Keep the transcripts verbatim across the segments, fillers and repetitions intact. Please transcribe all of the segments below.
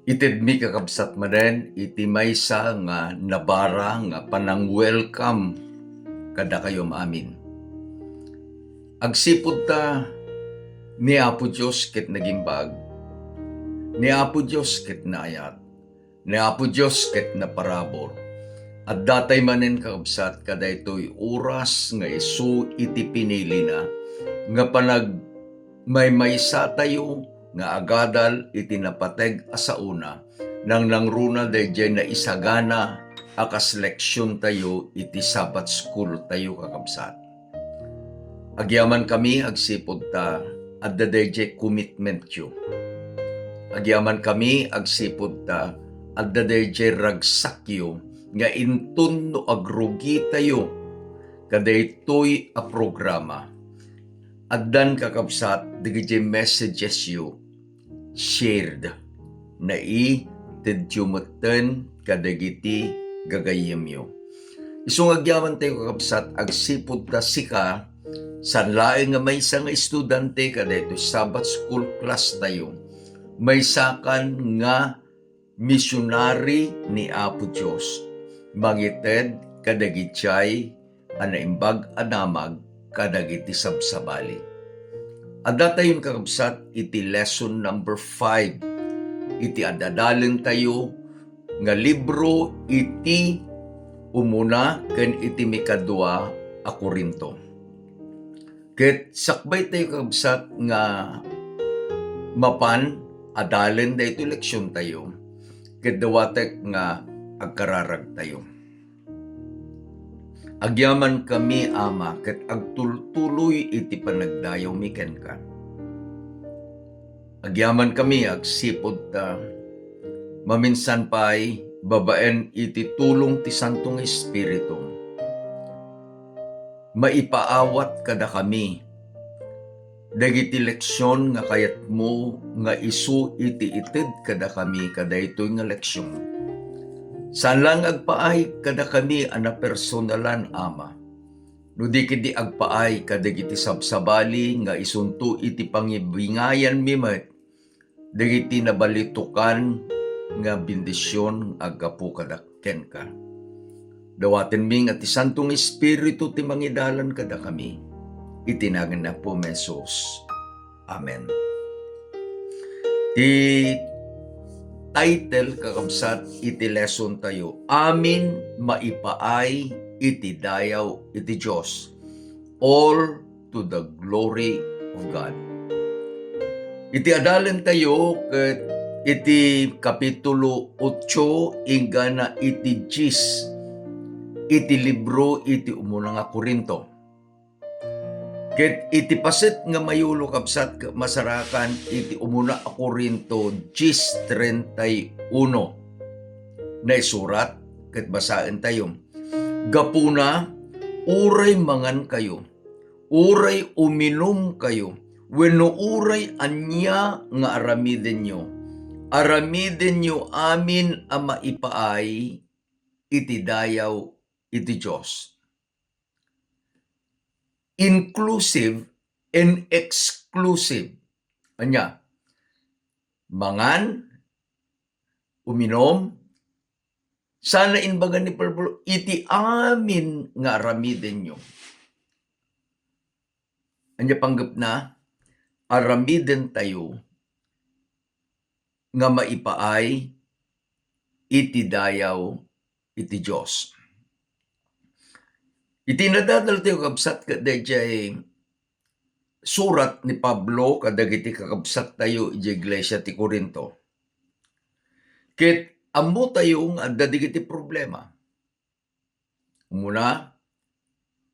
Itedmi, kakabsat, manen iti maysa nga nabara nga panang-welcome kadakayo amin. Agsipud ta ni Apo Dios ket nagimbag, ni Apo Dios ket naayat, ni Apo Dios ket naparabur. Addatay manen, kakabsat, kadaytoy oras nga isu iti pinilina nga panagmaymaysatayo nga agadal iti napateg a saona, nangnangruna daydiay naisagana a kas leksiontayo iti Sabbath school tayo, kakabsat. Agyamankami agsipud ta adda daydiay commitmentyo. Agyamankami agsipud ta adda daydiay ragsakyo nga inton no agrugitayo kadaytoy a programa, addan, kakabsat, dagiti messagesyo shared, naitedyo metten kadagiti gagayyemyo. Isu nga agyamantayo, kakabsat, agsipud ta sika, saan laeng nga maysa nga estudiante kadaytoy Sabbath School class tayo, maysakan nga misionary ni Apo Dios, mangited kadagiti a naimbag a damag kadagiti sabsabali. Addatayon, kakabsat, iti lesson number five iti ad-adalentayo nga libro iti umuna ken iti mikadua a Corinto. Ket sakbaytayo, kakabsat, nga mapan adalen daytoy leksiontayo, ket dawatek nga agkararagtayo. Agyamankami, Ama, ket agtultuloy iti panagdayawmi kenka. Agyamankami agsipud ta maminsan pay, babaen iti tulong ti Santo nga Espiritu, maipaawat kadakami dagiti leksion nga kayatmo nga isu iti ited kadakami kadaytoy nga leksion. Saan laeng nga agpaay kadakami a napersonalan, Ama, no di ketdi agpaay kadagiti sabsabali nga isunto iti pangibingayanmi met dagiti nabalitokan nga bendision nga aggapu kada kenka. Dawatenmi nga ti Santo nga Espiritu ti mangidalan kadakami. Iti nagan ni Apo Jesus. Amen. Ti title, kakabsat, iti lesson tayo, Amin Maipaay iti Dayaw iti Dios. All to the Glory of God. Iti adalen tayo ket iti kapitulo otso inggana iti dies iti libro iti umuna nga Corinto. Ket iti paset nga mayulo, kabsat, ket masarakan iti umuna a Corinto dies treinta y uno. Naisurat ket basaen tayo. Gapuna, uray mangankayo, uray uminumkayo, wenno uray ania nga aramidenyo, aramidenyo amin a maipaay iti dayaw iti Dios. Inclusive and exclusive. Ania? Mangan, uminom, sana imbagan ni Pablo, iti amin nga aramidenyo. Ania panggepna? Aramidentayo nga maipaay iti dayaw iti Dios. Iti nadadal tayo, kabsat, ket daydiay surat ni Pablo kadagiti kakabsat tayo iti iglesia ti Corinto. Ket ammo tayo nga adda dagiti problema. Umuna,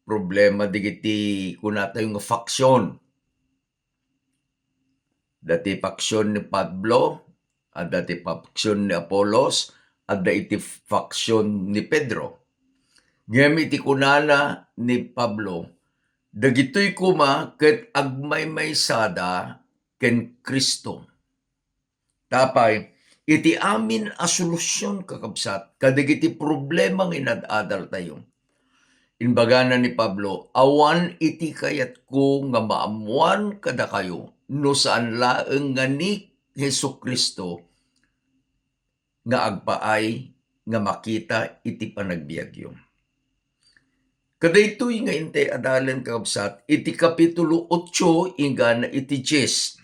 problema dagiti kunatayo nga faction. Adda ti faction ni Pablo, adda ti faction ni Apolos, adda iti faction ni Pedro. Ngem iti kunana ni Pablo, dagitoy koma ket agmaymaysada ken Cristo. Tapay, iti amin a solusyon, kakabsat, kadagiti problema nga inad-adal tayo. Imbagana ni Pablo, awan iti kayatko nga maammoan kadakayo no saan laeng nga ni Jesu-Cristo nga agpaay nga makita iti panagbiagyo. Kadaytoy nga intay adalen, kakabsat, iti Kapitulo otso inggana iti dies.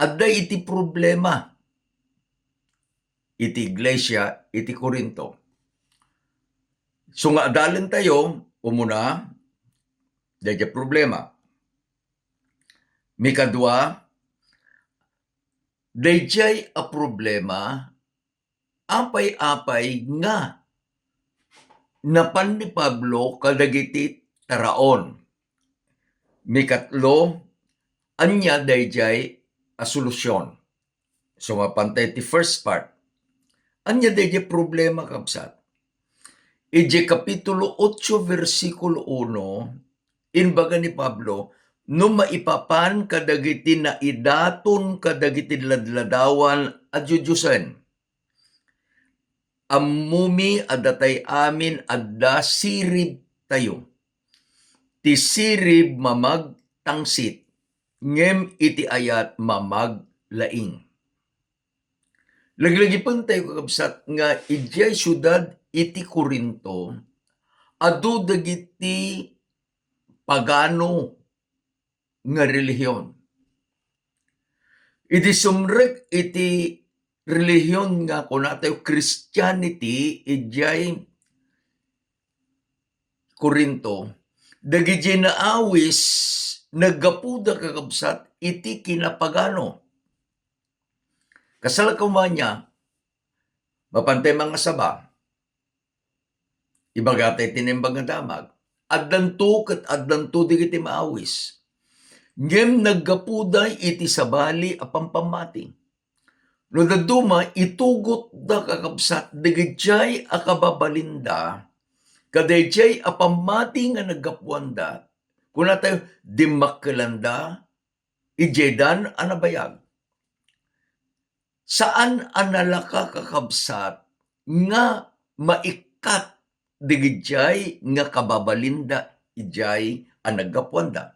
Adda iti problema iti iglesia iti Corinto. So nga adalen tayo, umuna, daydiay problema. Mikadua, daydiay a problema, apay-apay nga napan ni Pablo kadagiti taraon. Mikatlo, ania daydiay a solusion? So, mapantay ti first part. Ania daydiay problema, kabsat? Idiay Kapitulo otso, bersikulo uno, imbaga ni Pablo, "No maipapan kadagiti naidaton kadagiti ladladawan a diodiosen, ammomi a datay amin adda sirib tayo. Ti sirib mamagtangsit, ngem iti ayat mamaglaing." Laglagipen tayo, kakabsat, nga idiay siudad iti Corinto, adu dagiti pagano nga relihion. Idi sumrek iti relihion nga kunatayo Christianity idiay Corinto, dagiti naawis, naggapuda, kakabsat, iti kinapagano. Kasla koma ania, mapantay mangasaba, ibagata iti Naimbag nga Damag, addanto ket addanto dagiti maawis. Ngem naggapuda iti sabali a pampammati. No dadduma, itugotda, kakabsat, dagijay a kababalinda, kadayjay a pammati nga naggapuanda, kunatayo, dimmakkelanda idiay dan a nabayag. Saan a nalaka, kakabsat, nga maikkat dagijay nga kababalinda idiay a naggapuanda.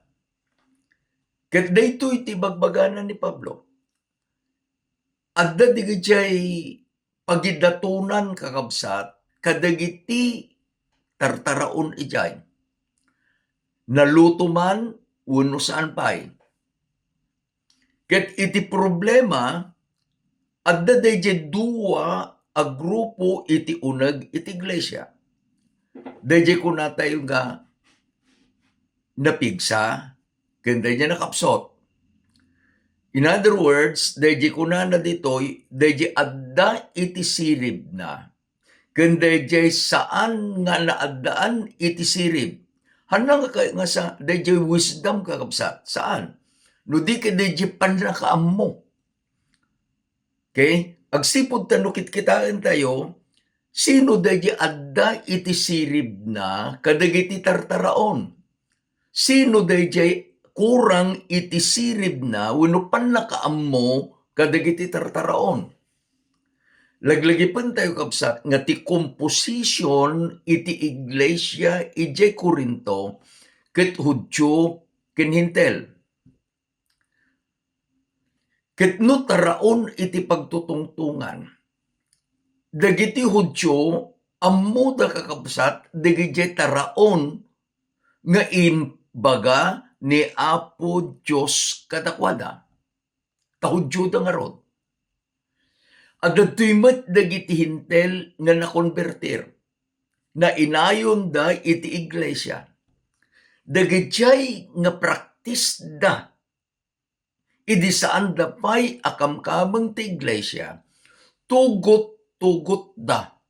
Ket daytoy ti ibagbagana ni Pablo. Adda dagijay pagidatonan, kakabsat, kadagiti tartaraon idiay. Naluto man wenno saan pay. Ket iti problema, adda dayjay dua a grupo iti uneg iti iglesia. Dayjay kunatayo nga napigsa, ken dayjay nakapsut. In other words, dayjay kunana ditoy, dayjay adda iti siribna, ken dayjay saan nga naaddaan iti sirib. Hanna nga kay-, nga sa-, dayjay wisdom, kakabsat? Saan? No di ket dayjay pannakaammo. Okay? Agsipud ta no kitkitaen tayo, sino dayjay adda iti siribna kadagiti tartaraon? Sino dayjay kurang iti siribna wenno pannakaammo kadagiti tartaraon? Laglagipen tayo, kabsat, nga ti komposisyon iti iglesia idiay Corinto ket Judio ken Hentil. Ket no taraon iti pagtutungtongan, dagiti Judio, ammoda, kakabsat, dagidiay taraon nga imbaga ni Apo Dios kadakuada. Ta Judioda ngarud. Adda ditoy met dagiti Hentil nga nakonbertir. Nainayonda iti iglesia. Dagidiay nga praktisda idi saanda pay a kamkameng ti iglesia, tugot-tugotda.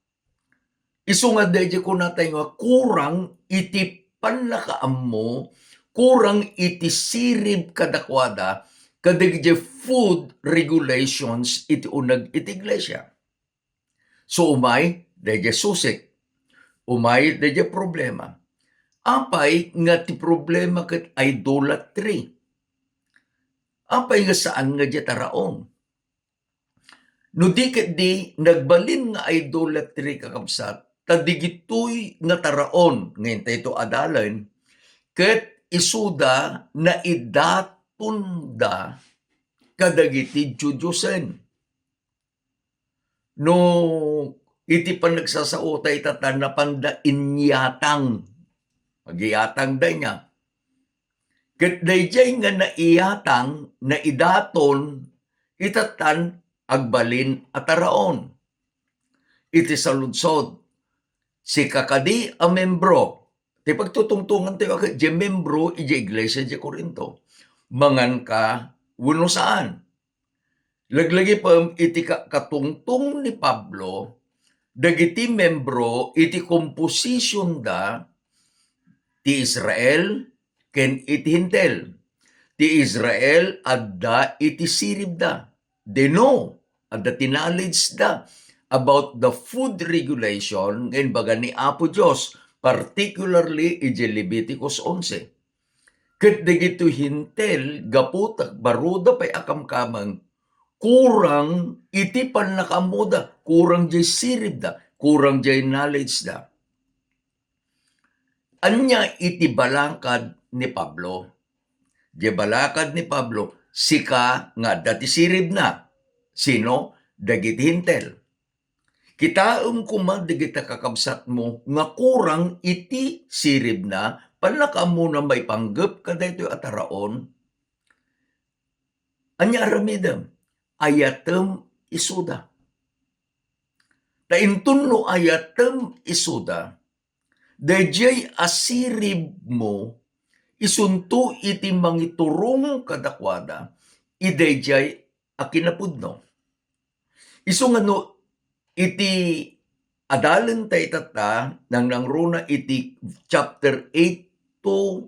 Isu nga dayjay kunatayo nga kurang iti pannakaammo, kurang iti sirib kadakuada, kadagiti food regulations iti uneg iti iglesia. So, umay dayjay susik. Umay dayjay problema. Apay nga ti problema ket idolatry? Apay nga saan nga diay taraon? No di ketdi, nagbalin nga idolatry, kakabsat, ta digitoy nga taraon nga intayto adalen, ket isuda naidatonda kadagiti Judiosen. no iti panagsasao ta itatan, napanda inyatang. Agiyatang da niya. Ket daydiay nga naiyatang, naidaton, itatan, agbalin a taraon. Iti saludsod, sika kadi a membro, ti pagtutungtongan tayo, ket di membro iti iglesia di Corinto, mangan ka wenno saan? Laglagipem iti ka-, katungtong ni Pablo, dagiti membro iti komposision da ti Israel ken iti Hentil. Ti Israel adda iti siribda. They know, adda ti knowledge da about the food regulation nga imbaga ni Apo Dios, particularly iti Leviticus onse. Ket dagitoy Hentil, gapu ta baruda pay a kamkameng, kurang iti pannakaammoda, kurang jay siribda, kurang jay knowledge da. Ania iti balakad ni Pablo? Jay balakad ni Pablo, sika nga adda ti siribna. Sino? Dagiti Hentil. Kitaem koma dagita kakabsatmo nga kurang iti siribna, pannakaammona maipanggep kadaytoy a taraon. Ania aramidem? Ayatem isuda. Ta inton no ayatem isuda, daydiay a siribmo isunto iti mangiturong kadakuada, idaydiay a kinapudno. Isu nga no iti adalen ta itatta, nangnangruna iti chapter eight to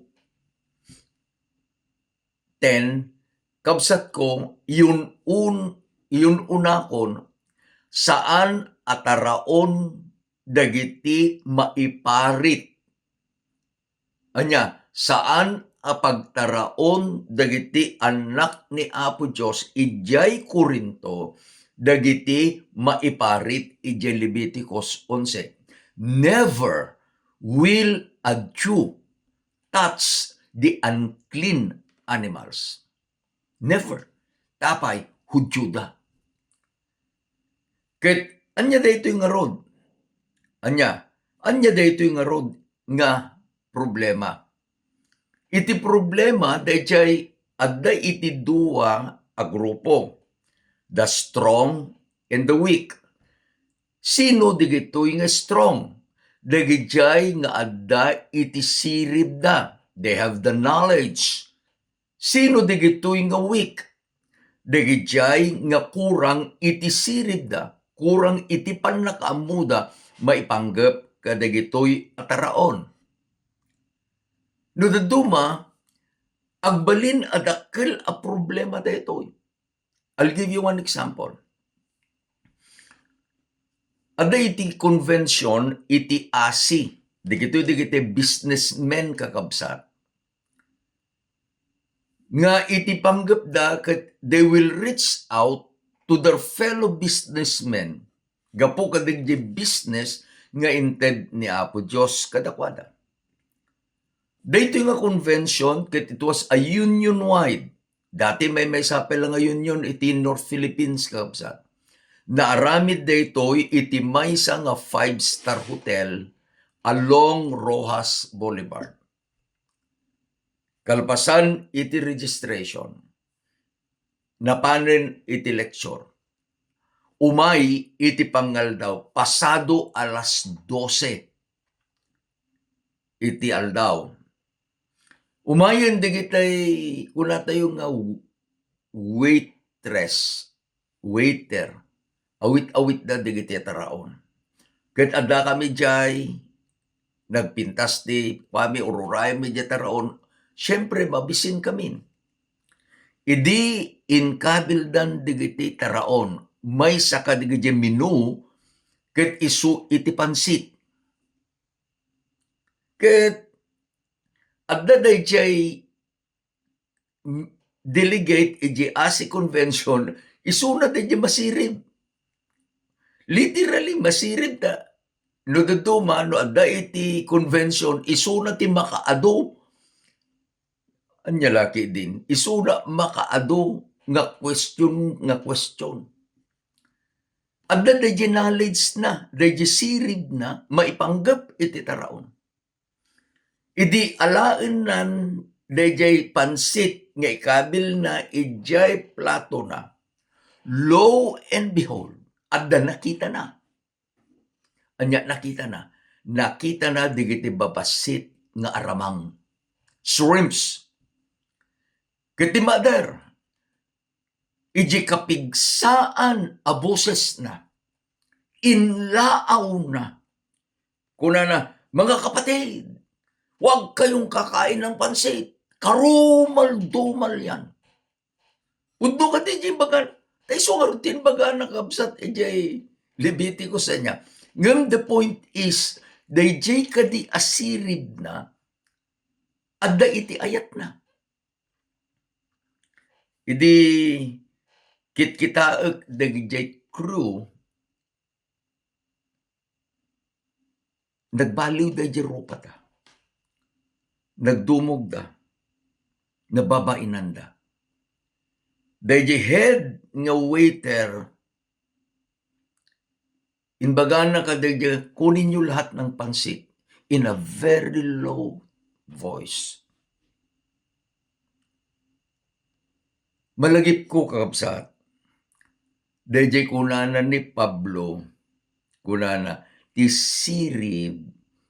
ten, kabsatko, yun-, un-, yun-unakon, saan a taraon dagiti maiparit. Ania, saan a pagtaraon dagiti annak ni Apo Dios idiay Corinto dagiti maiparit idiay Leviticus onse. Never will a Jew touch the unclean animals. Never. Ta apay, Hudioda. Ket ania daytoy ngarud? Ania? Ania daytoy ngarud nga problema? Iti problema, daydiay adda iti dua a grupo, the strong and the weak. Sino digitoy nga strong? Dagidiay nga adda iti siribda. They have the knowledge. Sino digitoy nga weak? Dagidiay nga kurang iti siribda, kurang iti pannakaammoda maipanggep kadagitoy a taraon. No dadduma, agbalin a dakkel a problema daytoy. I'll give you one example. Adda iti convention iti Asi, dagitoy dagiti businessmen, kakabsat, nga iti panggepda ket they will reach out to their fellow businessmen gapu kadagiti business nga inted ni Apo Dios kadakuada. Daytoy nga convention ket it was a union-wide. Dati maymaysa pay la nga union iti North Philippines, kakabsat. Naaramid daytoy iti maysa nga five-star hotel along Roxas Boulevard. Kalpasan iti registration, napanen iti lecture. Umay iti pangaldaw, pasado alas dose iti aldaw. Umayen dagitay, kunatayo nga, waitress, waiter, awit-awitda dagiti taraon. Ket adda kami diay, nagpintas ti kami, ururayen mi diay taraon. Siempre, mabisin kami. Idi inkabildan dagiti taraon, maysa kadagiti menu ket isu iti pansit. Ket adda daydiay delegate iti Asi Convention, isuna daydiay masirib. Literally, masirib ta. No dadduma, no adda iti convention, isuna ti makaadu. Ania la ketdin, isuna makaadu nga question, nga question. Adda dayjay knowledge na, dayjay sirib na, maipanggep iti taraon. Idi alaennan dayjay pansit nga ikabilna idiay platona, lo and behold, adda nakitana. Ania nakitana? Nakitana dagiti babassit nga aramang. Shrimps. Ket ti mother, iti kapigsaan a bosesna, inlaawna. Kunana, "Mga kapatid, huwag kayong kakain ng pansit. Karumal-dumal yan." Pudno kadi ti imbagan. Ta isu ngarud ti imbagana, kabsat, idiay Leviticus ania. Ngem the point is, dayjay kadi a sirib na, adda iti ayatna. Idi kitkitaek dagijay crew, nagbaliwda idiay rupata. Nagdumogda. Nababainanda. Dayjay head nga waiter, imbagana kadagiti, "Kuninyo lahat ng pansit," in a very low voice. Malagipko, kakabsat, dayjay kunana ni Pablo, kunana, "Ti sirib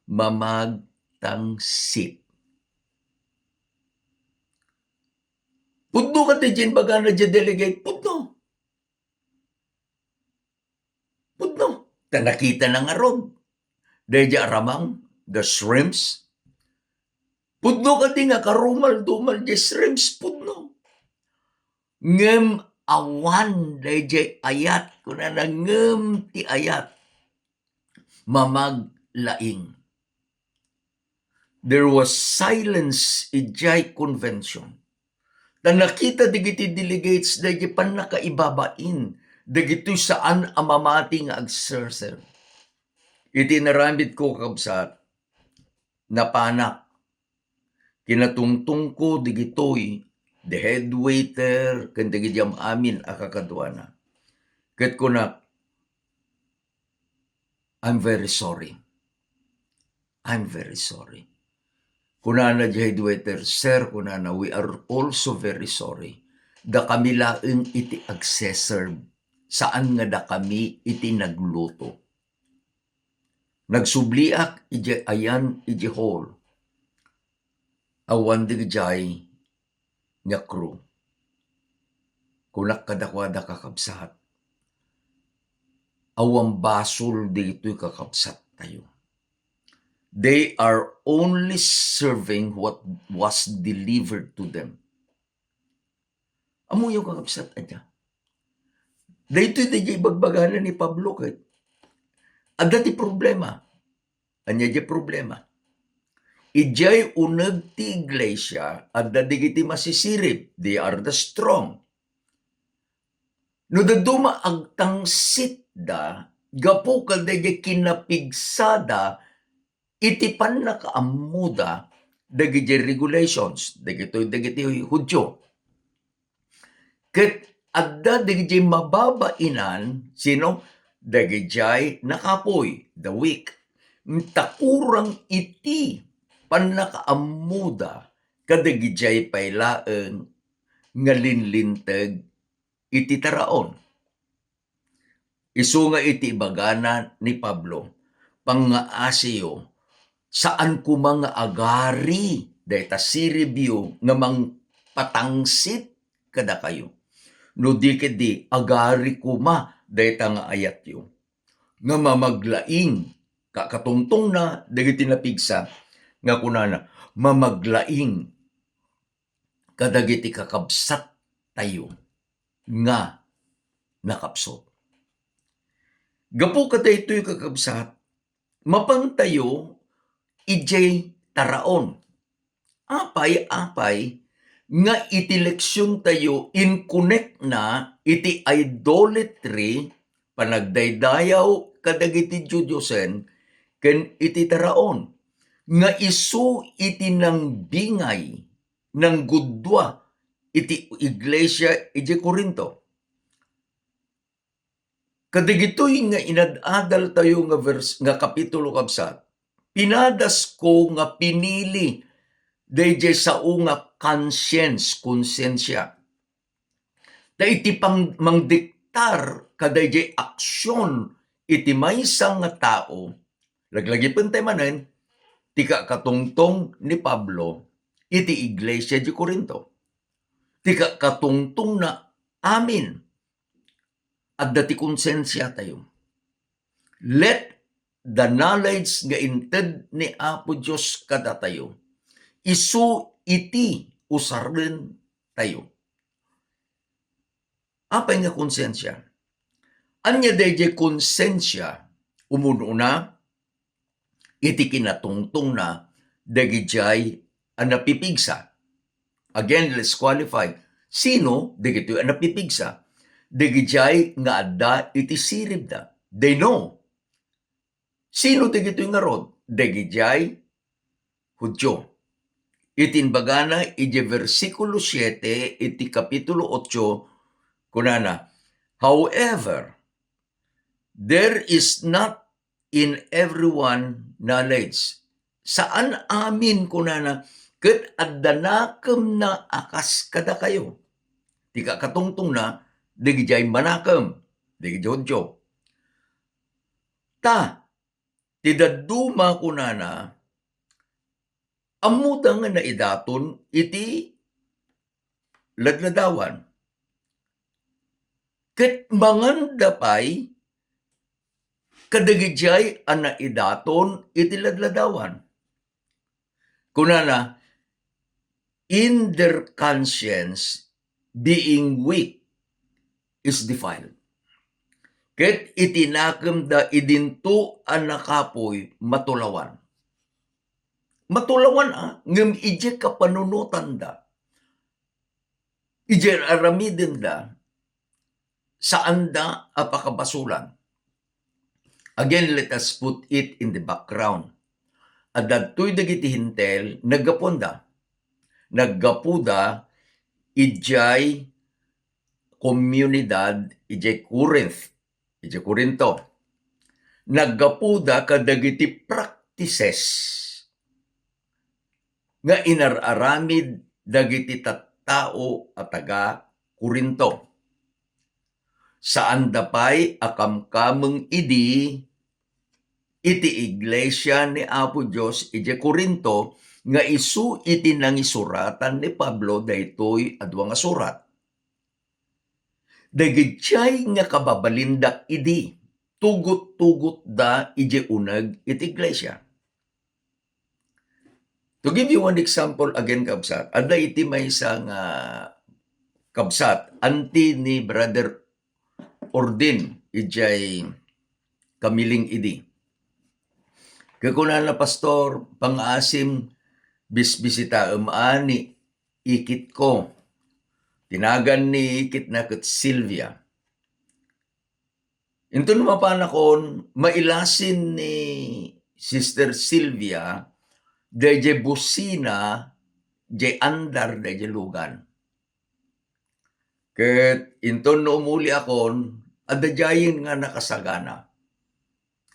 mamagtangsit." Pudno kadi ti imbagana diay delegate, pudno. Pudno. Ta nakitana ngarud. Dayjay aramang, the shrimps. Pudno kadi nga karumal-dumal diay shrimps, pudno. Ngem awan dayjay ayat, kunana, ngem ti ayat mamaglaing. There was silence idiay convention. Ta nakita dagiti delegates dagiti pannakaibabain dagitoy saan a mamati nga agserserbi. Iti inaramidko, kabsat, napanak. Kinatungtongko dagitoy, the head waiter, ken dagiti am-amin a kakaduana. Ket kunak, "I'm very sorry. I'm very sorry." Kunana diay head waiter, "Sir," kunana, "we are also very sorry. Dakami laeng iti agseserb, saan nga dakami iti nagluto." Nagsubliak idiay ayan idiay hall. Awan dagijay nga crew. Kunak kadakuada, kakabsat, awan basol ditoy kakabsattayo. They are only serving what was delivered to them. Ammoyo, kakabsat, ania? Daytoy, dayjay ibagbagana ni Pablo ket adda ti problema. Ania diay problema? Idiay uneg ti iglesia, adda dagiti masisirib, they are the strong. No dadduma agtangsitda gapu kadaydiay kinapigsada iti pannakaammoda dagiti regulations dagitoy dagiti Judio. Ket adda dagiti mababainan, sino? Dagidiay nakapuy, the weak. Ta kurang iti pannakaammoda kadagidiay pay laeng nga linlinteg iti taraon. Isu nga iti ibagana ni Pablo, "Pangngaasiyo, saan koma nga agari dayta siribyo nga mangpatangsit kadakayo. No di ketdi, agari koma dayta nga ayatyo nga mamaglaing." Kakatungtongna dagiti napigsa nga kunana, "Mamaglaing kadagiti kakabsattayo nga nakapsut." Gapu kadaytoy, kakabsat, mapantayo idiay taraon. Apay, apay nga iti leksiontayo inkonekna iti idolatry, panagdaydayaw kadagiti diosen, ken iti taraon nga isu iti nangbingay, nanggudua iti iglesia idiay Corinto. Kadagitoy nga inad-adaltayo nga vers-, nga kapitulo, kabsat, pinadasko nga pinili dayjay sao nga conscience, konsensia. Ta iti pang-, mangdiktar kadayjay aksyon iti maysa nga tao, laglagipentayo manen ti kakatungtong ni Pablo iti iglesia di Corinto. Ti kakatungtongna amin, adda ti konsensiatayo. Let the knowledge nga inted ni Apo Dios kadatayo, isu iti usaren tayo. Apay nga konsensia? Ania dayjay konsensia? Umun-una, iti kinatungtongna dagidiay a napipigsa. Again, let's qualify. Sino dagitoy a napipigsa? Dagidiay nga adda iti siribda. They know. Sino dagitoy ngarud? Dagidiay Judio. Iti imbagana iti bersikulo siete iti kapitulo otso, kunana, "However, there is not in everyone knowledge." Saan amin, kunana, ket adda nakemna a kas kadakayo. Ti kakatungtongna, dagidiay manakem, dagidiay Judio. Ta, ti dadduma, kunana, ammoda nga naidaton iti ladladawan. Ket manganda pay kadagidiay a naidaton iti ladladawan. Kunana, "In their conscience, being weak, is defiled." Ket iti nakemda idinto a nakapuy, matulawan. Matulawan, a, ngem idiay kapanunotanda, idiay aramidenda, saanda a pakabasolan. Again, let us put it in the background. Adda dagitoy dagiti Hentil, naggapuanda. Naggapuda idiay komunidad, idiay Corinth, idiay Corinto. Naggapuda kadagiti practices nga inar-aramid dagiti tattao a taga Corinto. Saanda pay a kamkameng idi iti iglesia ni Apo Dios idiay Corinto nga isu iti nangisuratan ni Pablo daytoy a dua nga surat. Dagidiay nga kababalinda idi, tugot-tugotda idiay uneg iti iglesia. To give you one example again, kabsat, adda iti maysa nga kabsat, anti ni Brother Ordin, idiay Kamiling idi. Kakunana, "Pastor, pangaasim, bisbisitaem a ni ikitko." Ti nagan ni ikitna ket Sylvia. Inton mapanakon, mailasin ni Sister Sylvia daydiay busina, diay andar, daydiay lugan. Ket inton no umuliakon, adda diayen nga nakasagana.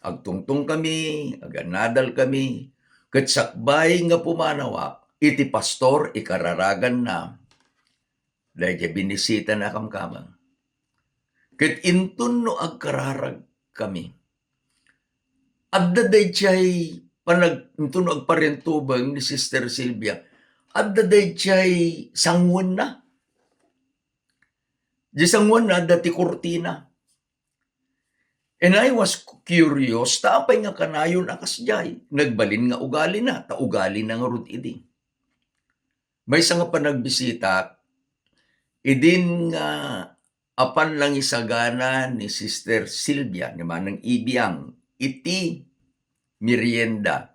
Agtungtong kami, aganadal kami, ket sakbay nga pumanawak, iti pastor ikararaganna daydiay binisitana kamkameng. Ket inton no agkararag kami, adda daydiay panag-, inton no agpariantubeng ni Sister Sylvia, adda daydiay sanguenna. Diay sanguenna, adda ti kurtina. And I was curious, ta apay nga kanayon a kasdiay? Nagbalin nga ugalina, ta ugalina ngarud idi. Maysa nga panagbisitak, idin nga apan nangisagana ni Sister Sylvia, ni Manang Ibiang, iti merienda.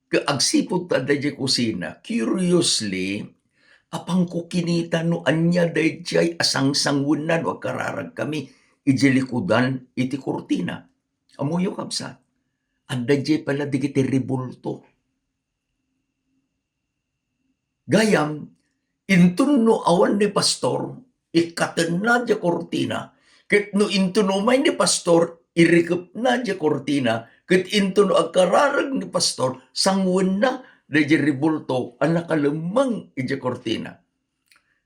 Ket agsipud ta adda idiay kusina, curiously, apanko kinita no ania daydiay a sangsanguenna no agkararag kami idiay likudan iti kurtina. Ammoyo, kabsat, adda idiay pala dagiti rebulto. Gayam, inton no awan ni pastor, ikkatenna diay kurtina, Ket no intono umay ni pastor, irikepna diay kurtina, ket intono agkararag ni pastor, sangwenna daydiay rebulto a nakalemmeng idiay kurtina.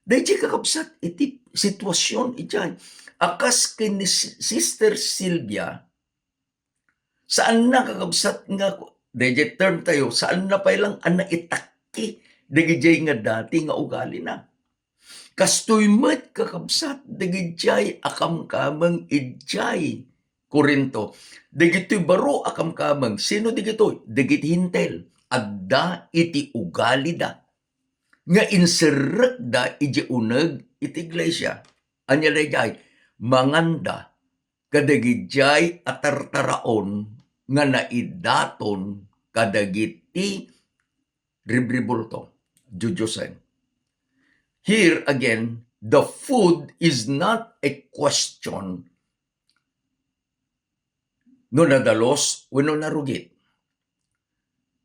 Daydiay, kakabsat, iti situasion idiay. A kas ken ni Si-, Sister Sylvia, saanna, kakabsat, nga, daydiay term tayo, saanna pay lang a naitakki dagidiay nga dati nga ugalina. Kastoy met, kakabsat, dagidiay a kamkameng idiay Corinto. Dagitoy baro a kamkameng, sino dagitoy? Dagiti Hentil. Adda iti ugalida nga inserrekda idiay uneg iti iglesia. Ania daydiay? Manganda kadagidiay a tartaraon nga naidaton kadagiti rebribulto, diudiusen. Here again, the food is not a question no nadalus wenno narugit.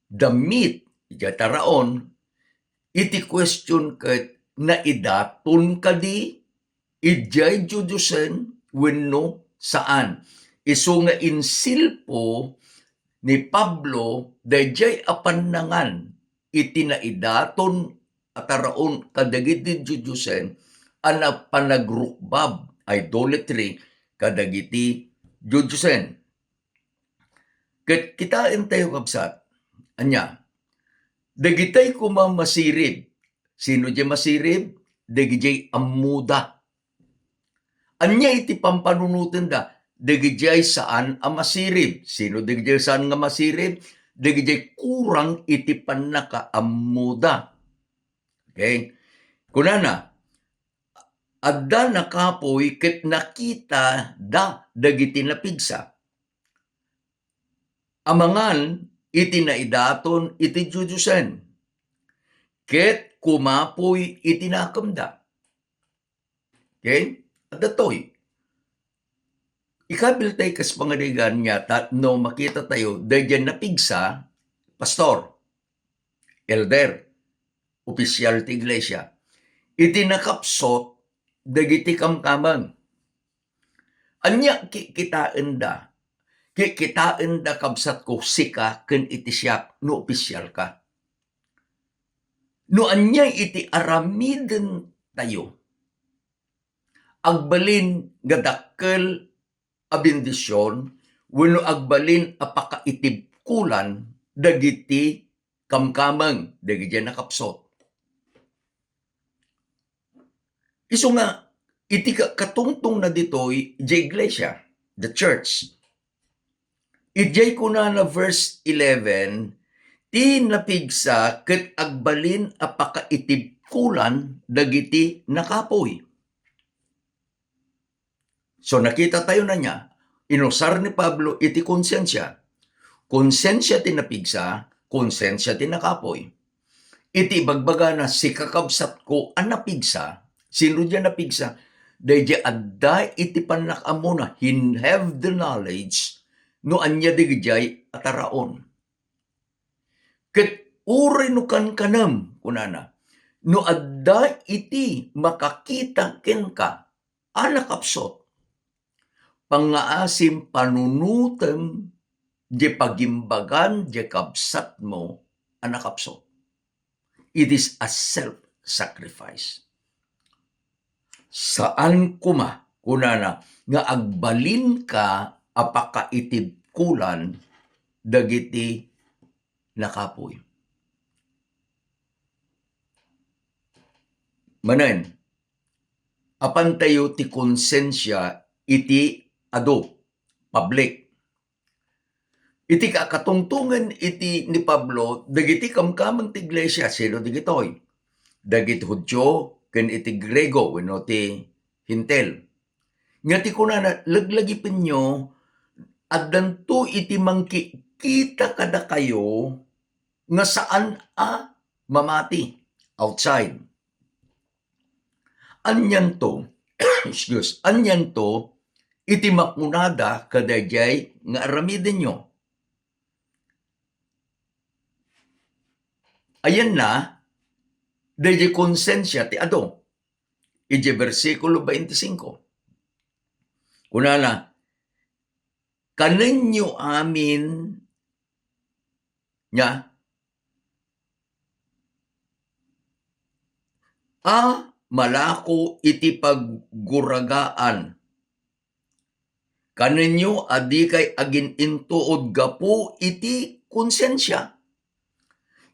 The meat, idiay taraon, iti question ket naidaton kadi idiay diudiusen wenno saan. Isu nga insilpo ni Pablo daydiay a pannangan iti naidaton a taraon kadagiti diudiusen a napanagrukbab, idolatry, kadagiti diudiusen. Ket kitaentayo, kabsat, ania? Dagitay koma masirib. Sino diay masirib? Dagidiay ammoda. Ania iti pampanunotenda? Dagidiay saan a masirib. Sino dagidiay saan nga masirib? Dagidiay kurang iti pannakaammoda. Okay? Kunana, adda nakapuy ket nakitada dagiti napigsa a mangan iti naidaton iti diudiusen, ket kumapuy iti nakemda. Okay? Adda toy. Ikabiltay kas pangarigan nga ta-, no makita tayo, daydiay napigsa, pastor, elder, opisyal ti iglesia. Iti nakapsut, dagiti kamkameng. Ania ki-, kitaenda? Ki-, kitaenda, kabsatko, sika ken iti siak no opisyal ka. No ania iti aramiden tayo, agbalin nga dakkel a bendision wenno agbalin a pakaitibkolan dagiti kamkameng, dagiti nakapsut. Isu nga, iti ka-, katungtongna ditoy, idiay iglesia, the church. Idiay kunana verse eleven, ti napigsa ket agbalin a pakaitibkolan dagiti nakapuy. So, nakita tayo na niya, inusar ni Pablo iti konsensia. Konsensia ti napigsa, konsensia ti nakapuy. Iti ibagbagana, sika, kabsatko a napigsa, sino diay napigsa? Daydiay adda iti pannakaammona, hin-, have the knowledge no ania dagidiay a taraon. Ket uray no kankanem, kunana, no adda iti makakita kenka a nakapsut, pangngaasim, panunotem diay pagimbagan diay kabsatmo a nakapsut. It is a self-sacrifice. Saan koma, kunana, nga agbalinka a pakaitibkolan dagiti nakapuy. Manen, apantayo ti konsensia iti adu, public. Iti kakatungtongen iti ni Pablo, dagiti kamkameng ti iglesia, sino dagitoy? Dagiti Judio ken iti Griego wenno ti Hentil. Nga ti kunana, laglagipenyo, addanto iti mangkikita kadakayo nga saan a mamati outside. Anianto, excuse, anianto iti makunada kadaydiay nga aramidenyo? Ayanna, daydiay konsensia ti adu. Iti bersikulo twenty-five. Kunana, kanenyo amin nga a malako iti pagguragaan. Kanenyo a dikay agin-intuod gapu iti konsensia.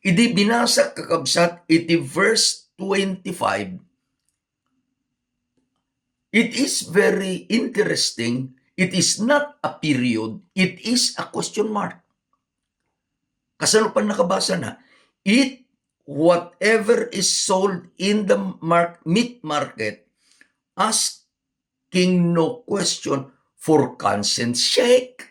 Idi binasak, kakabsat, iti verse twenty-five, it is very interesting. It is not a period, it is a question mark. Kasano pay nakabasa na? It, whatever is sold in the mar-, meat market, asking no question for conscience sake.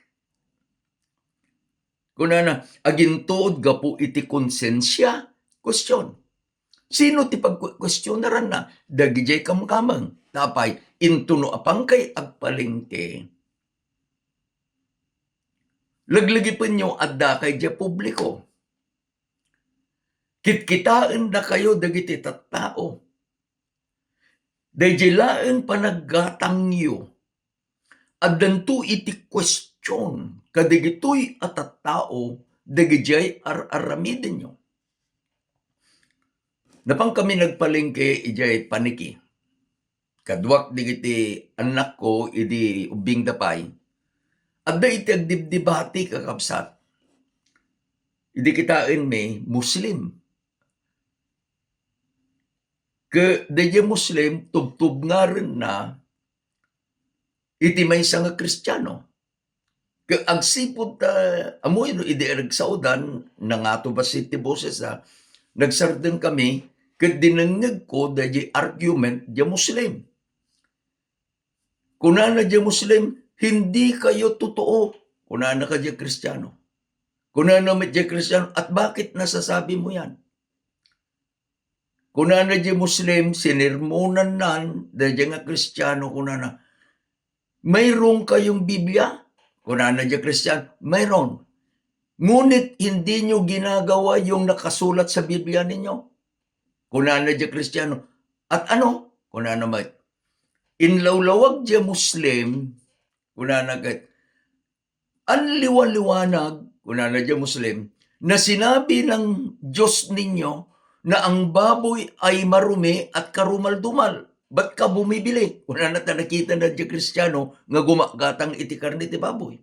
Kunana, agintuod gapu iti konsensia? Question. Sino ti pagkuestionaranna? Dagidiay kamkameng. Apay, intono a pangkay agpalengke, laglagipenyo, addakay diay publiko. Kitkitaendakayo dagiti tattao. Daydiay laeng panaggatangyo, addanto iti question kadagitoy a tattao dagidiay ar-aramidenyo. Napankami nagpalengke idiay paniki. Kaduak dagiti annakko idi ubbingda pay. Adda iti agdibdibati, kakabsat. Idi kitaenmi, Muslim. Ket daydiay Muslim, tubtubngarenna iti maysa nga Kristiano. Ket agsipud ta, ammoyo no idi nagsaodan, nangato bassit ti bosesda, nagsardengkami, ket dinengngegko daydiay argument diay Muslim. Kunana diay Muslim, "Hindi kayo totoo." Kunana kadiay Kristiano. Kunana met diay Kristiano, "At bakit nasasabi mo yan?" Kunana diay Muslim, sinermonanna daydiay nga Kristiano, kunana, "Mayroon kayong Biblia?" Kunana diay Kristiano, "Mayroon. Ngunit hindi niyo ginagawa yung nakasulat sa Biblia ninyo." Kunana diay Kristiano, "At ano?" Kunana met. Inlawlawag diay Muslim, kunana ket, "Anliwaliwanag," kunana diay Muslim, "na sinabi ng Diyos ninyo na ang baboy ay marumi at karumaldumal. Ba't ka bumibili?" Kunana ta nakitana diay Kristiano nga gumagatang iti karne ti baboy.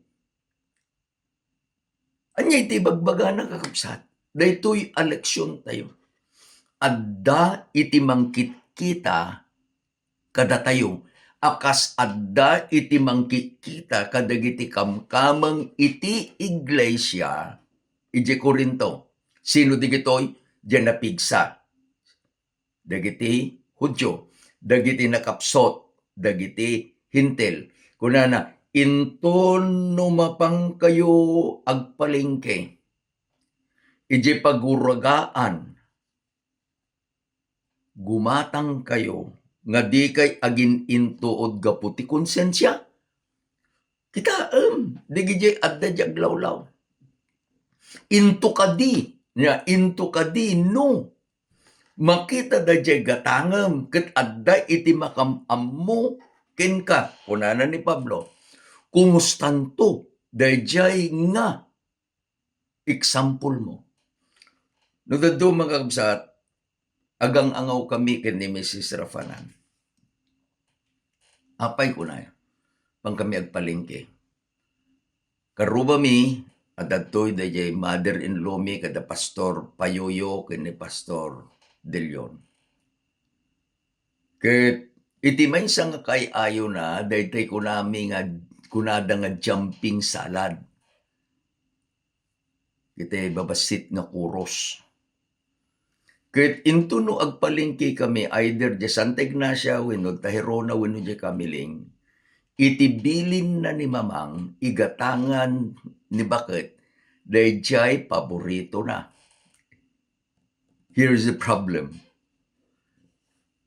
Ania iti ibagbagana, kakabsat? Daytoy a leksiontayo. Adda iti mangkitkita kadatayo a kas adda iti mangkitkita kadagiti kamkameng iti iglesia idiay Corinto. Sino dagitoy? Diay napigsa. Dagiti Judio, dagiti nakapsut, dagiti Hentil. Kunana, "Inton no mapangkayo agpalengke idiay paguragaan, gumatangkayo nga dikay agin-intuod gapu ti konsensia." Kitaem, dagidiay adda diay aglawlaw. Into kadi, nia, into kadi no makita daydiay gatangem ket adda iti makam-ammo kenka, kunana ni Pablo, kumustanto daydiay nga example mo. No dadduma, kakabsat, agang-angawkami ken ni Misis Rafanan. "Apay," kunana, "pankami agpalengke." Karrubami, adda daytoy daydiay mother-in-law mi kada Pastor Payoyo ken ni Pastor De Leon. Ket iti maysa nga kaay-ayona, daytoy kunami nga, kunada nga jumping salad. Iti babassit nga kuros. Ket inton no agpalengkekami either diay Santa Ignacia wenno Tajerona wenno diay Camiling, iti bilinna ni Mamang, igatangan ni Baket, daydiay paboritona. Here's the problem.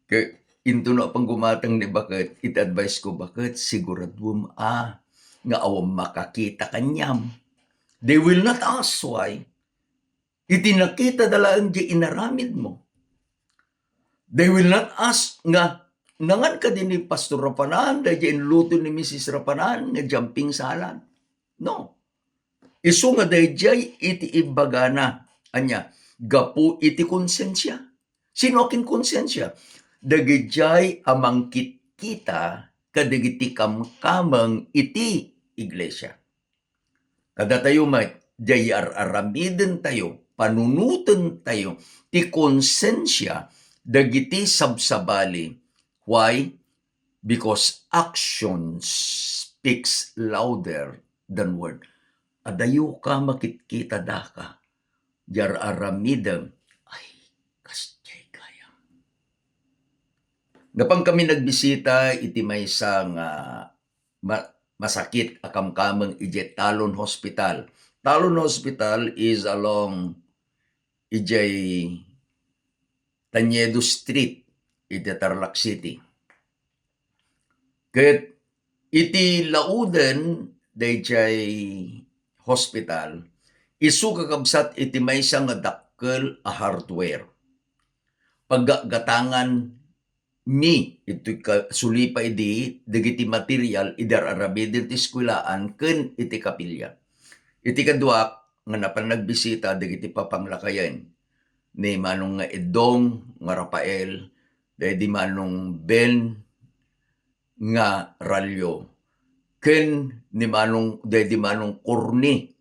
Ket inton no apan gumatang ni Baket, iti advice ko, "Baket, siguraduem a nga awan makakita kaniam. They will not ask why. Iti nakitada laeng diay inaramid mo. They will not ask nga nangan kadi ni Pastor Rapanan, daydiay inluto ni Misis Rapanan nga jumping salad. No. Isu nga daydiay iti imbagana. Ania, gapu iti konsensia. Sino a kinkonsensia? Dagidiay a mangkitkita kadagiti kamkameng iti iglesia. Kadatayo met, diay ar-aramidentayo, panunotentayo ti konsensia dagiti sabsabali. Why? Because action speaks louder than word. Adayo ka makitkita daka, diay ar-aramidem, ay, kas diay gayam. Napan kami nagbisita iti maysa nga ma-, masakit a kamkameng idiay Talon Hospital. Talon Hospital is along idiay Tañedo Street, iti Tarlac City. Ket iti lauden daydiay hospital, isu kakabsat iti maysa nga dakkel a hardware. Paggatgatangan mi iti ka-, sulipa idi dagiti material idi ar-aramiden ti eskuelaan ken iti kapilya. Iti kaduak nga napan nagbisita dagiti papanglakayen ni Manong nga Edong nga Rafael, daydi Manong Ben nga Ralio, ken ni Manong, daydi Manong Corny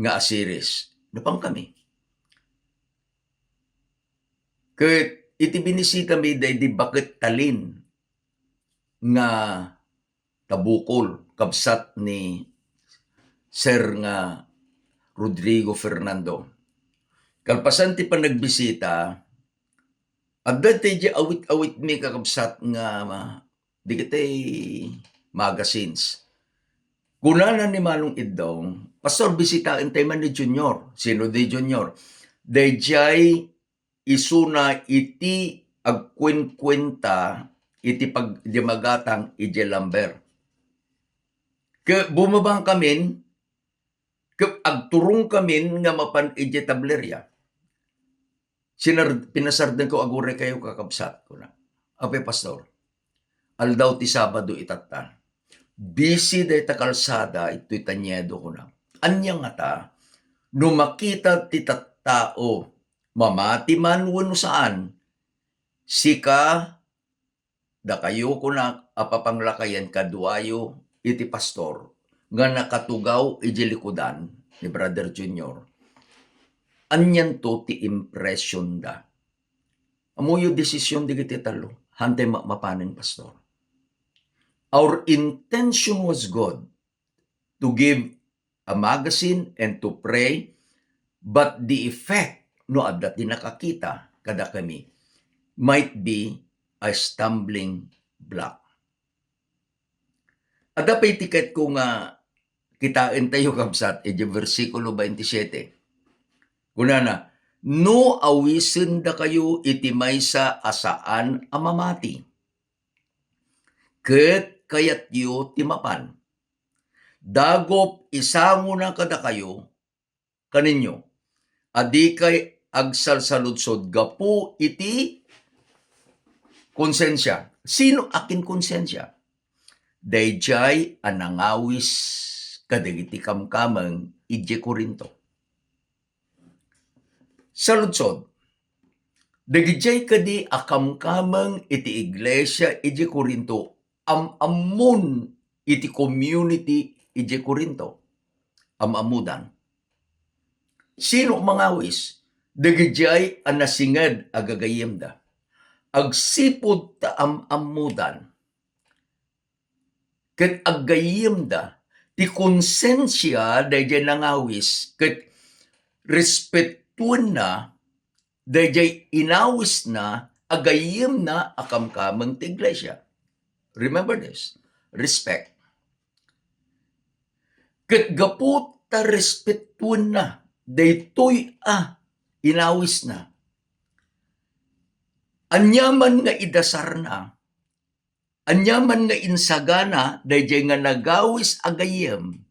nga Asiris. Napan kami. Ket iti binisitami daydi baket talin nga tabukol, kabsat ni Sir nga Rodrigo Fernando. Kalpasan ti panagbisita, adda ti awit-awitmi kakabsat nga ma-, dagiti magazines. Kunana ni Manong Iddong, "Pastor, bisitaentayo man ni Junior." Sino di Junior? Daydiay isuna iti agkuenkuenta iti pag-, di magatang idiay lumber. Ket bumabangkamin, ket agturongkamin nga mapan idiay tableria. Sinar-, pinasardengko, "Aguray kayo, kakabsat," kuna. "Apay, Pastor, aldaw ti Sabado itatta. Busy dayta kalsada, itoy Tañedo," kuna. "Ania ngata, no makita ti tattao, mamati man wenno saan, sika, dakayo," kunak, "a papanglakayen kaduayo iti pastor nga nakatugaw iti likudan ni Brother Junior." Anianto ti impressionda? Ammoyo, desisyon dagiti tallo. Hantay ma-, mapanen, Pastor. Our intention was good to give a magazine and to pray, but the effect, no adda ti nakakita kadakami, might be a stumbling block. Adda pay ti ketko nga kitaentayo, kabsat, iti bersikulo twenty-seven. Kunana, "No awisendakayo iti maysa a saan a mamati, ket kayatyo ti mapan, dagup isangona kadakayo, kaninyo, a dikay agsalsaludsod gapu iti konsensia." Sino a kinkonsensia? Daydiay a nangawis kadagiti kamkameng idiay Corinto. Saludsod, dagidiay kadi a kamkameng iti iglesia idiay Corinto am-ammon iti community idiay Corinto. Am-ammodan. Sino mangawis? Dagidiay a nasinged a gagayyemda. Agsipud ta am-ammodan ket aggayyemda ti konsensia daydiay nangawis ket respetuenna daydiay inawisna a gayyemna a kamkameng ti iglesia. Remember this, respect. Ket gapu ta respetuenna daytoy a inawisna, aniaman nga idasarna, aniaman nga insagana daydiay nga nagawis a gayyem,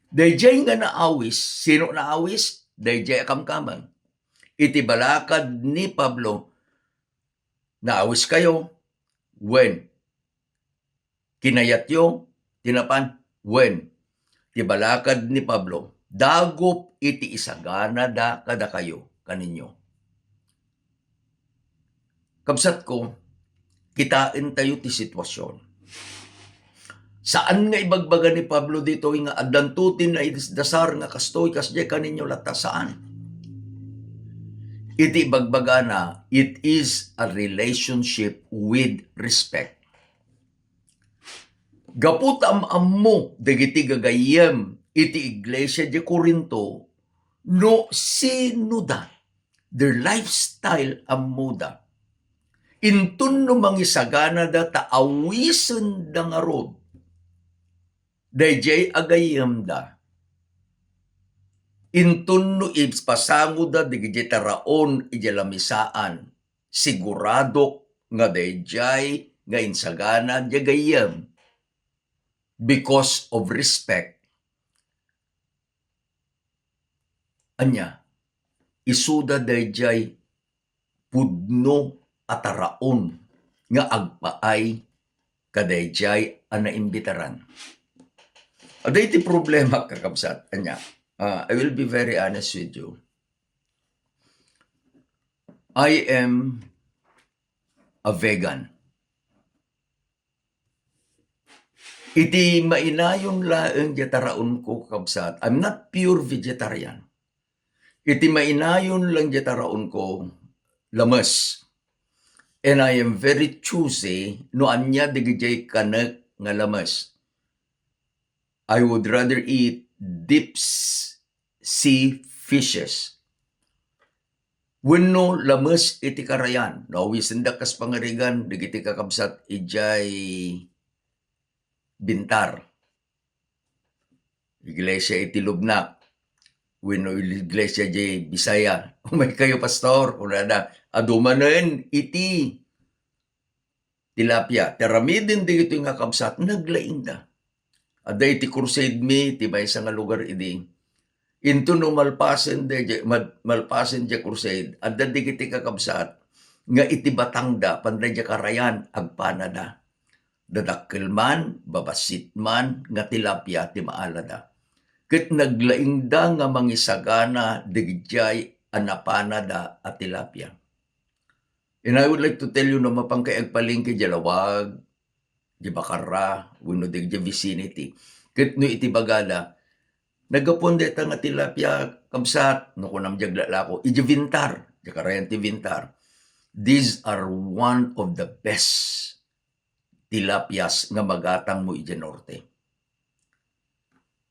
daydiay nga naawis, sino naawis? Daydiay a kamkameng. Iti balakad ni Pablo, Naawiskayo? Wen. Kinayatyo ti napan? Wen. Ti balakad ni Pablo, dagup iti isaganada kadakayo, kaninyo. Kabsatko, kitaentayo ti sitwasyon. Saan nga ibagbaga ni Pablo ditoy nga addanto ti naidasdasar nga kastoy, kasdiay kaninyo latta, saan. Iti ibagbagana, it is a relationship with respect. Gapu ta am-ammo dagiti gagayyem iti iglesia di Corinto no sinoda, their lifestyle ammoda. Inton no mangisaganada ta awisenda ngarud daydiay a gayyemda. Inton no ipasangoda dagiti taraon idiay lamisaan, siguradok nga daydiay nga insagana diay gayyem because of respect. Ania, isuda daydiay pudno a taraon nga agpaay kadaydiay a naimbitaran. Adda iti problema, kakabsat. Ania, ah, I will be very honest with you. I am a vegan. Iti mainayon laeng diay taraonko, kabsat, I'm not pure vegetarian. Iti mainayon lang diay taraonko, lames. And I am very choosy no ania dagiti kanek nga lames. I would rather eat deep s-, sea fishes. Wenno lames iti karayan. No, awisendak kas pangarigan dagiti kakabsat idiay Bintar. Iglesia iti Lubnak. Wenno iglesia idiay Bisaya. Umaykayo, pastor, kunada, adu manen iti tilapia. Ti aramiden dagitoy nga kabsat, naglaingda. Adda iti crusade mi, ti maysa nga lugar idi. Inton no malpasen daydiay, mal-, malpasen diay crusade, adda dagiti kakabsat nga iti batangda, panda diay karayan, agpanada. Dadakkel man, babassit man, nga tilapia ti maalada. Ket naglaingda nga mangisagana dagdiay a napanada a tilapia. And I would like to tell you, no mapankay agpalengke diay lawag, diay Bacarra, wenno diay vicinity. Ket no iti bagada, naggapuan dayta nga tilapia, kabsat, no kunam diay aglalako, idiay Vintar, diay karayan ti Vintar. These are one of the best tilapias nga magatangmo idiay norte.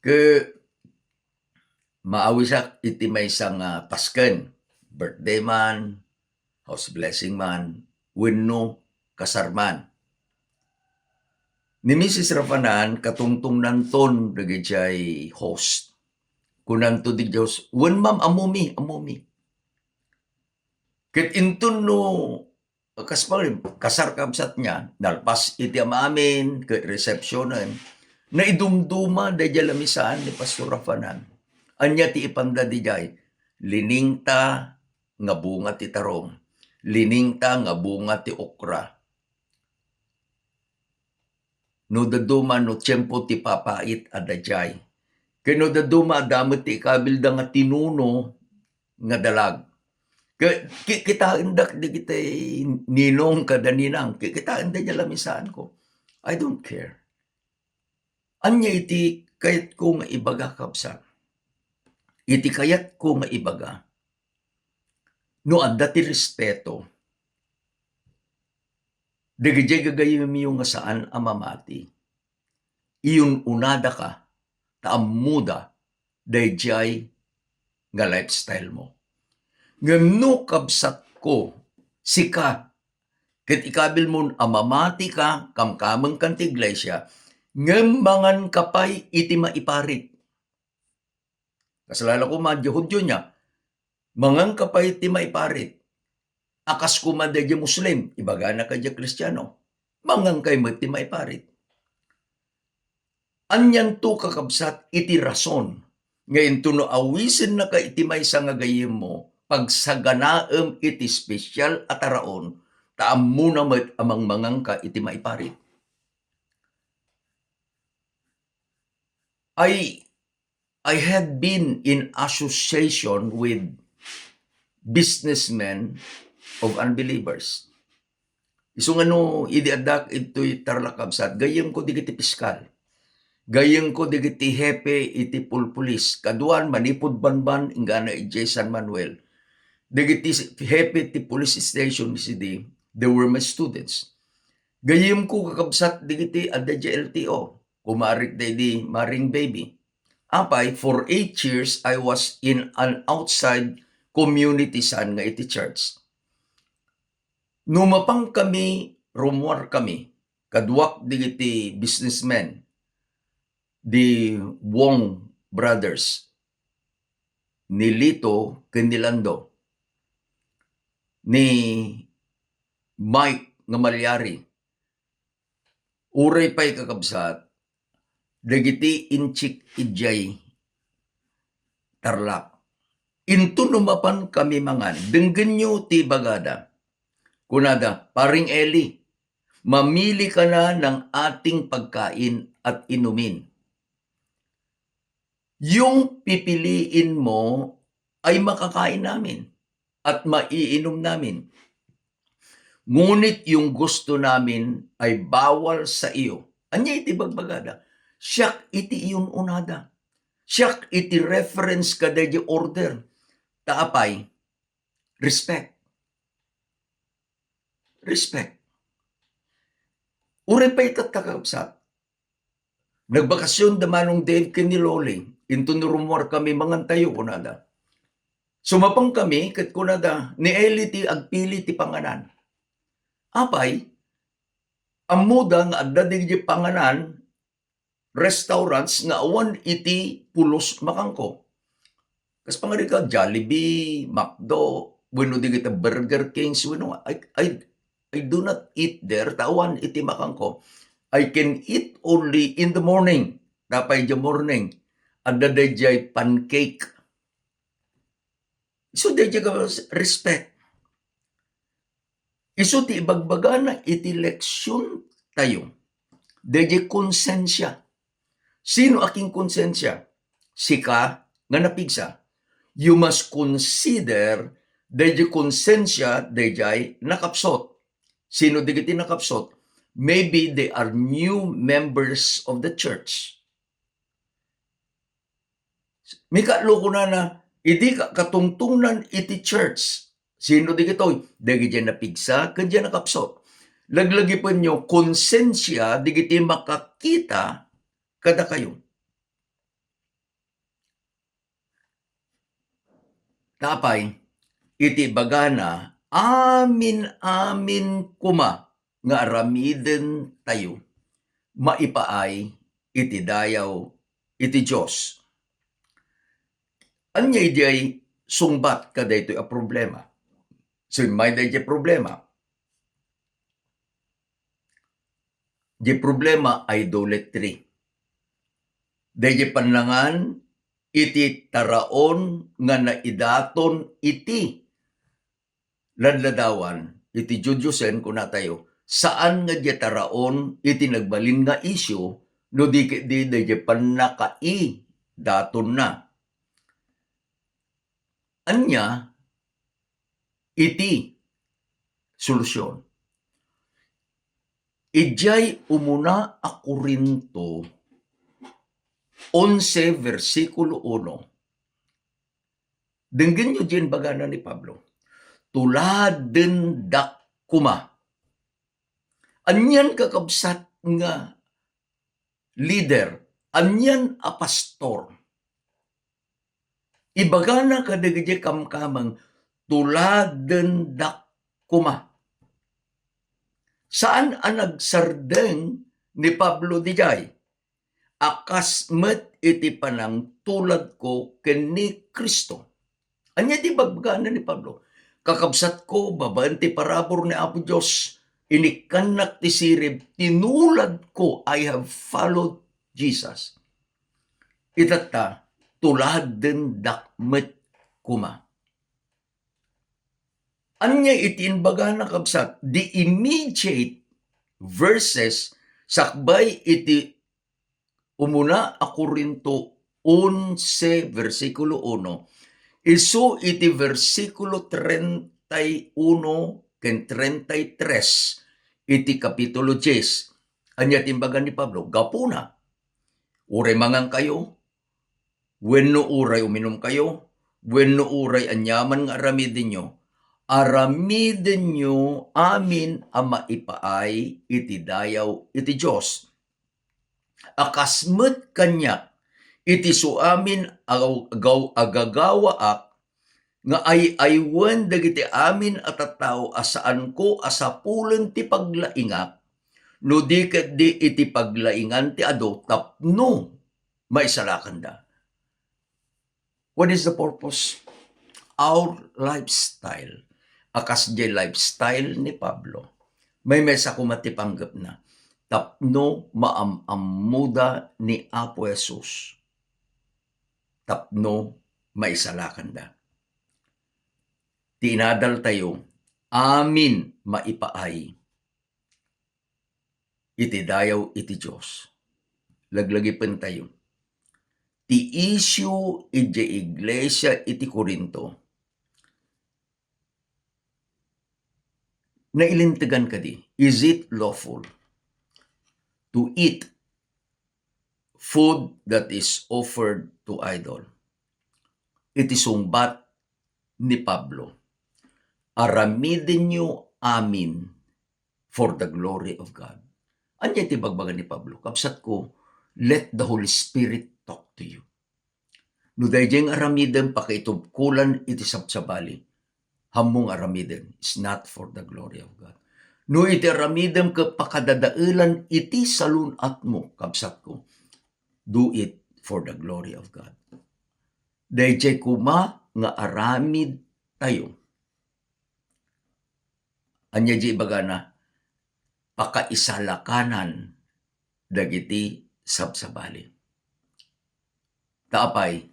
Ket maawisak iti maysa nga pasken, birthday man, house blessing man, wenno kasar man. Ni Missus Rafanan, katungtongnanton dagiti host. Kunanto dagiti host, "Wen, ma'am, ammomi, ammomi." Ket inton no kas pa, kasar kabsat niya, nalpas iti am-amin ket resepsionen, naidumduma daydiay lamisaan ni Pastor Rafanan. Ania ti ipanda didiay? Liningta nga bunga ti tarong. Liningta nga bunga ti okra. No dadduma, no tiempo ti papait a daydiay. Ken no dadduma, adda met ti ikabilda nga tinuno nga dalag. Ke-, ki-, kitaendak dagiti ninong kada ninang, ki-, kitaenda diay lamisaanko. I don't care. Ania iti kayatko nga ibaga, kabsat? Iti kayatko nga ibaga, no adda ti respeto, dagiti gagayyemyo nga saan a mamati, iyun-unadaka ta ammoda daydiay nga lifestyle mo. Ngem no, kabsatko, sika ket ikabilmon a mamatika, kamkamengkan ti iglesia, ngem manganka pay iti maiparit. Kasla la koma, diay Judio niya, manganka pay ti maiparit. A kas koma daydiay Muslim, ibagana kadiay Kristiano, mangankay met ti maiparit. Anianto, kakabsat, iti rason nga inton no awisennaka iti maysa nga gayyemmo, pagsaganaem iti espesial a taraon, ta ammona met a mangmangangka iti maiparit. I, I had been in association with businessmen of unbelievers. Isu nga no idi addak itoy Tarlac, kabsat, gayyemko dagiti piskal. Gayyemko dagiti hepe iti pulpulis. Kaduan, manipud banban, inggana idiay San Manuel. Dagiti hepe ti police station idi, they were my students. Gayyemko, kakabsat, dagiti adda idiay L T O. Kumarik daydi Maring Baby. Apay, for eight years, I was in an outside community saan nga iti church. No mapankami, rummuarkami, kaduak dagiti businessmen, the Wong brothers, ni Lito ken ni Lando, ni Mike nga Malyari, uray pay, kakabsat, dagiti inchik idiay Tarlac. Inton no mapankami mangan, denggenyo ti ibagada. Kunada, "Paring Eli, mamili ka na ng ating pagkain at inumin. Yung pipiliin mo ay makakain namin at maiinom namin. Ngunit yung gusto namin ay bawal sa iyo." Ania iti bagbagada? Siak iti iyun-unada. Siak iti reference kadaydi order. Ta apay, respect. Respect. Uray pay tatta, kakabsat. Nagbakasyon da Manong Dave ken ni Loli. Inton rummuarkami, "Mangantayo," kunada. Sumapankami ket kunada, "Ni Eli ti agpili ti panganan." Apay, ammoda nga adda dagiti panganan, restaurants nga awan iti pulos makangko. Kas pangarika, Jollibee, McDo, wenno dagiti Burger Kings, wenno, I, I, I do not eat there, ta awan iti makangko. I can eat only in the morning. Tapay di morning, adda daydiay pancake. So, daydiay ka respect. Isu ti ibagbagana iti leksion tayo. Daydiay konsensia. Sino a kinkonsensia? Sika nga napigsa. You must consider daydiay konsensia daydiay nakapsot. Sino dagiti nakapsot? Maybe they are new members of the church. Mikatlo, kunana, idi ka-, katungtungnan iti church. Sino dagitoy? Dagiti napigsa ken di nakapsot. Laglagipenyo, konsensia dagiti makakita kadakayo. Tapay, iti ibagana, amin-amin koma nga aramiden tayo maipaay iti dayaw iti Dios. Ania idiay sungbat kadaytoy a problema? So, immay daydiay problema. Di problema, idolatry. Daydiay pannangan iti taraon nga naidaton iti ladladawan iti diodiosen, kunatayo, saan nga diay taraon iti nagbalin nga isyu, no di ketdi daydiay pannakaidatonna. Ania iti solusion? Idiay umuna a Corinto onse, bersikulo uno, denggenyo diay imbagana ni Pablo, "Tuladendak koma." Anian, kakabsat, nga leader, anian a pastor? Ibagana kadagiti kamkameng, "Tuladendak koma." Saan a nagsardeng ni Pablo didiay, a kas met iti panangtuladko ken ni Cristo. Ania ti ibagbagana ni Pablo? "Kakabsatko, babaen ti parabur ni Apo Dios, inikkannak ti sirib, tinuladko, I have followed Jesus." Itatta, tuladendak met koma. Ania iti imbagana, kabsat? The immediate verses sakbay iti umuna a Corinto onse, bersikulo uno, isu iti bersikulo treinta y uno ken treinta y tres iti kapitulo dies. Ania ti imbaga ni Pablo? Gapuna, uray mangankayo, wenno uray uminumkayo, wenno uray aniaman nga aramidenyo, aramidenyo amin a maipaay iti dayaw iti Dios. A kas met kaniak, iti suamin a gaw-, gaw-, a gagawaak nga ay-aywen dagiti amin a tattao a saanko a sapulen ti paglaingak, no di ketdi iti paglaingan ti adu tapno maisalakanda. What is the purpose? Our lifestyle. A kas diay lifestyle ni Pablo, maymaysa koma ti panggepna tapno maam-ammoda ni Apo Jesus tapno maisalakanda. Ti inadaltayo, amin maipaay iti dayaw iti Dios. Laglagipentayo. Ti issue idiay iglesia iti Corinto, nailintegan kadi? Is it lawful to eat food that is offered to idol? Iti sungbat ni Pablo, aramidenyo amin for the glory of God. Ania ti bagbaga ni Pablo? Kabsatko, let the Holy Spirit talk to you. No daydiay nga aramidem, pakaitubkolan iti sabsabali, ammom nga aramidem is not for the glory of God. No iti aramidem ket pakadadaelan iti salun-atmo, kabsatko, do it for the glory of God. Daydiay koma nga aramid tayo. Ania diay ibagana? Pakaisalakanan dagiti sabsabali. Ta apay,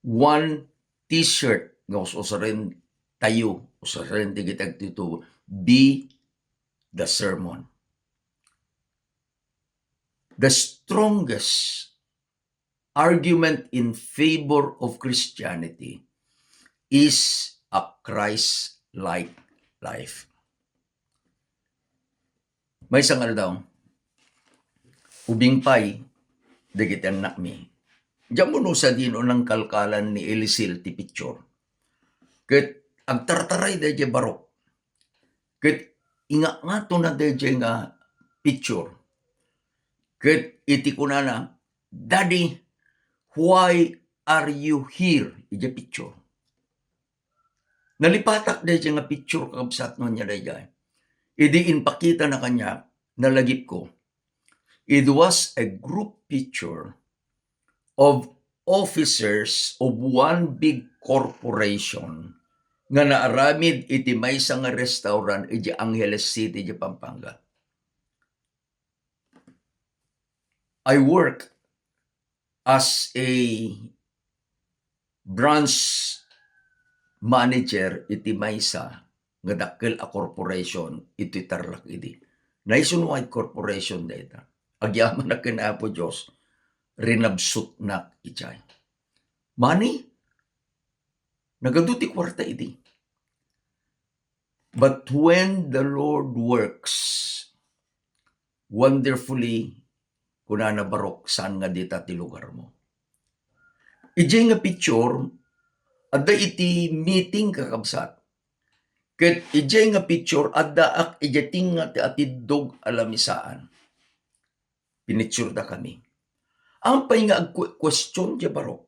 one t-shirt nga us-usaren tayo, usaren dagiti agtutubo, be the sermon. The strongest argument in favor of Christianity is a Christ-like life. Maysa nga aldaw, ubing pay dagiti annakmi. Diammo no sadino nangkalkalan ni Elisel ti picture. Ket agtartaray daydiay barok. Ket ingatngatona daydiay nga picture. Ket iti kunana, "Daddy, why are you here?" Idiay picture. Nalipatak daydiay nga picture, kakabsat, no ania daydiay. Idi impakitana kaniak, nalagipko. It was a group picture of officers of one big corporation nga naaramid iti maysa nga restaurant iti Angeles City, iti Pampanga. I work as a branch manager iti maysa nga dakkel a corporation iti Tarlac idi. Nationwide corporation dayta. Agyamanak ken Apo Dios, rinabsutnak idiay. Mani, nagadu ti kuarta idi. But when the Lord works wonderfully, kunana, "Barok, saan nga dita ti lugarmo?" Idiay nga picture, adda iti meeting, kakabsat. Ket idiay nga picture, addaak idiay tengnga ti atiddog a lamisaan. Pinicturedakami. Apay nga agque-, question diay barok?